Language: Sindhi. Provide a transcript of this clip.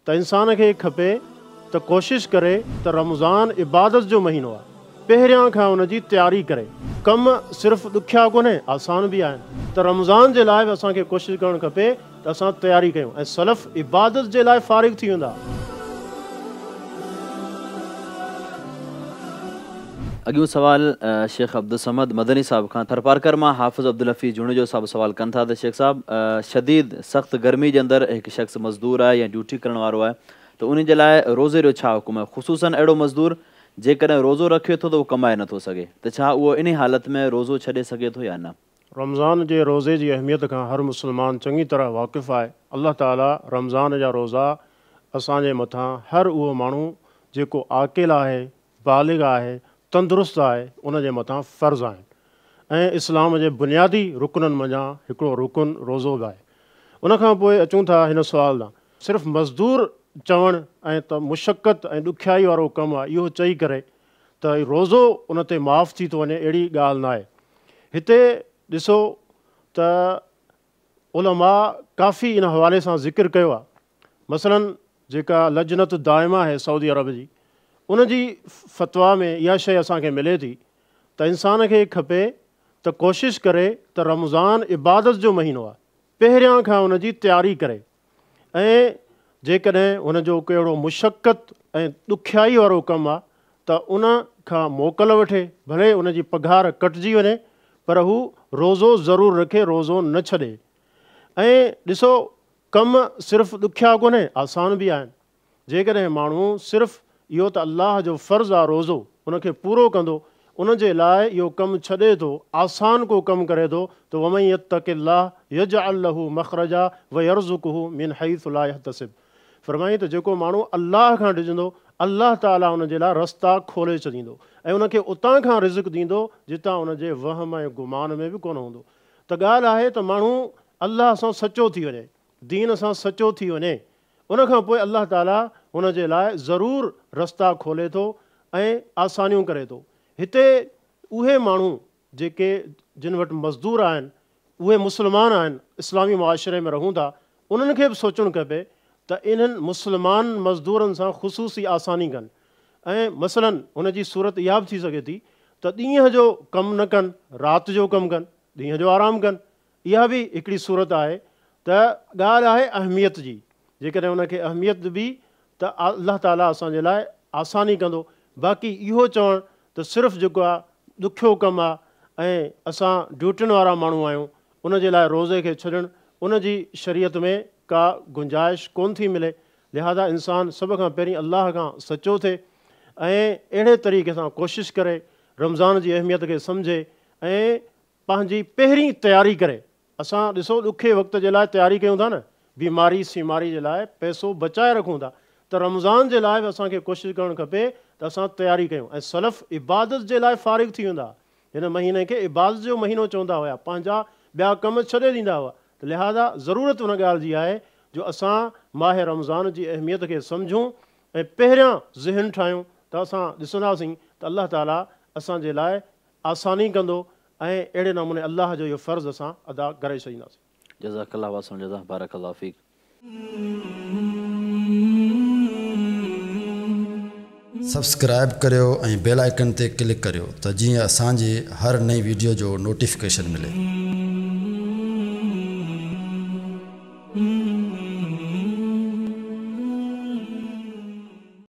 ته انسان کي کپي ته ڪوشش ڪري ته رمضان عبادت جو مهينو آهي، پهريان کان ان جي تياري ڪري. ڪم صرف ڏکيا ڪونهي، آسان به آهن ته رمضان جي لاء به اسان کي ڪوشش ڪرڻ کپي ته اسان تياري ڪيون ۽ سلف عبادت جي لاء فارغ ٿي ويندا. اڳيون سوال شيخ عبدالصمد مدني صاحب کان ٿرپارڪر مان حافظ عبدالحفيظ جوڻيجو صاحب سوال ڪن ٿا ته شيخ صاحب شديد سخت گرمي جي اندر هڪ شخص مزدور آهي يا ڊيوٽي ڪرڻ وارو آهي ته انهي جي لاء روزي جو ڇا حڪم آهي خصوصا اهڙو مزدور جيڪڏهن روزو رکي ٿو ته اهو ڪمائي نٿو سگهي ته ڇا اهو انهي حالت ۾ روزو ڇڏي سگهي ٿو يا نه؟ رمضان جي روزي جي اهميت کان هر مسلمان چڱي طرح واقف آهي. الله تعالي رمضان جا روزا اسان جي مٿان هر اهو ماڻهو جيڪو عاقل آهي، بالغ آهي، تندرست آهي، ان جي مٿان فرض آهن ۽ اسلام جي بنيادي رڪنن منجهان هڪڙو رڪن روزو به آهي. ان کان پوء اچون ٿا هن سوال ڏانهن. صرف مزدور چوڻ ۽ ته مشقت ۽ ڏکيائي وارو ڪم آهي اهو چئي ڪري ته روزو ان تي معاف ٿي ٿو وڃي اهڙي ڳالهه ناهي. هتي ڏسو ته علماء ڪافي ان حوالي سان ذڪر ڪيو آهي. مثلاً جيڪا لجنة الدائمه آهي سعودي عرب جي ان جي فتويٰ ۾ اها شيء اسان کي ملي ٿي ته انسان کي کپي ته ڪوشش ڪري ته رمضان عبادت جو مهينو آهي پهريان کان ان جي تياري ڪري ۽ جيڪڏهن هن جو ڪو اهڙو مشقت ۽ ڏکيائي وارو ڪم آهي ته ان کان موڪل وٺي ڀلي ان جي پگهار ڪٽجي وڃي پر هو روزو ضرور رکي روزو نه ڇڏي ۽ ڏسو ڪم صرف ڏکيا ڪونهي آسان به آهن. جيڪڏهن ماڻهو صرف اهو ته الله جو فرض آ روزو ان کي پورو ڪندو ان جي لاء اهو ڪم ڇڏي ٿو آسان ڪو ڪم ڪري ٿو ته ومن يتق الله يجعل له مخرجا ويرزقه من حيث لا يحتسب فرمائين ته جيڪو ماڻهو الله کان ڊڄندو الله تعالي ان جي لاء رستا کولي ڇڏيندو ۽ ان کي اتان کان رزق ڏيندو جتان ان جي وهم ۽ گمان ۾ به ڪونه هوندو ته ڳالهه آهي ته ماڻهو الله سان سچو ٿي وڃي، دين سان سچو ٿي وڃي، ان کان پوء الله تعاليٰ هن جي لاء ضرور رستا کولي ٿو ۽ آسانيون ڪري ٿو. هتي اهي ماڻهو جيڪي جن وٽ مزدور آهن، اهي مسلمان آهن، اسلامي معاشري ۾ رهون ٿا، انهن کي به سوچڻ کپي ته انهن مسلمان مزدورن سان خصوصي آساني ڪن ۽ مثلاً هن جي صورت اها به ٿي سگهي ٿي ته ڏينهن جو ڪم نه ڪن، رات جو ڪم ڪن، ڏينهن جو آرام ڪن. اها به هڪڙي صورت آهي ته ڳالهه آهي اهميت جي، جيڪڏهن ان کي اهميت ڏبي ته الله تعاليٰ اسان جي لاء آساني ڪندو، باقي اهو چوڻ ته صرف جيڪو آهي ڏکيو ڪم آهي ۽ اسان ڊيوٽين وارا ماڻهو آهيون ان جي لاء روزي کي ڇڏڻ ان جي شريعت ۾ ڪا گنجائش ڪونه ٿي ملي، لهذا انسان سڀ کان پهرين الله کان سچو ٿئي ۽ اهڙي طريقي سان ڪوشش ڪري رمضان جي اهميت کي سمجهي ۽ پنهنجي پهرين تياري ڪري. اسان ڏسو ڏکي وقت جي لاء تياري ڪيون ٿا نه، بيماري سيماري جي لاء پئسو بچائي رکون ٿا ته رمضان جي لاء به اسان کي ڪوشش ڪرڻ کپي ته اسان تياري ڪيون ۽ سلف عبادت جي لاء فارغ ٿي ويندا ها. هن مهيني کي عبادت جو مهينو چوندا هيا، پنهنجا ٻيا ڪم ڇڏي ڏيندا هئا ته لهذا ضرورت ان ڳالهه جي آهي جو اسان ماهه رمضان جي اهميت کي سمجهون ۽ پهريان ذهن ٺاهيون ته اسان ڏسنداسين ته الله تعاليٰ اسان جي لاء آساني ڪندو ۽ اهڙي نموني الله جو اهو فرض اسان ادا ڪري ڇڏينداسين. جزاڪ الله واحسن الجزاء بارڪ الله فيڪ. سبسڪرائيب ڪريو ۽ بيل آئيڪن تي ڪلڪ ڪريو ته جيئن اسان جي هر نئين ويڊيو جو نوٽيفڪيشن ملي.